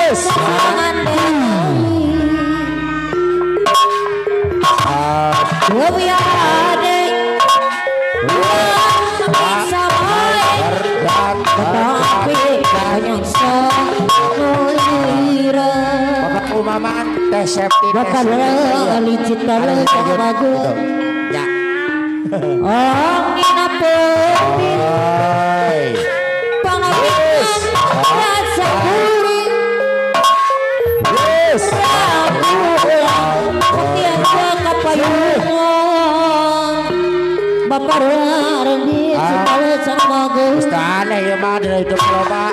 Yes. Umaman teh safety ya. Aneh ya mah dari hidup loba.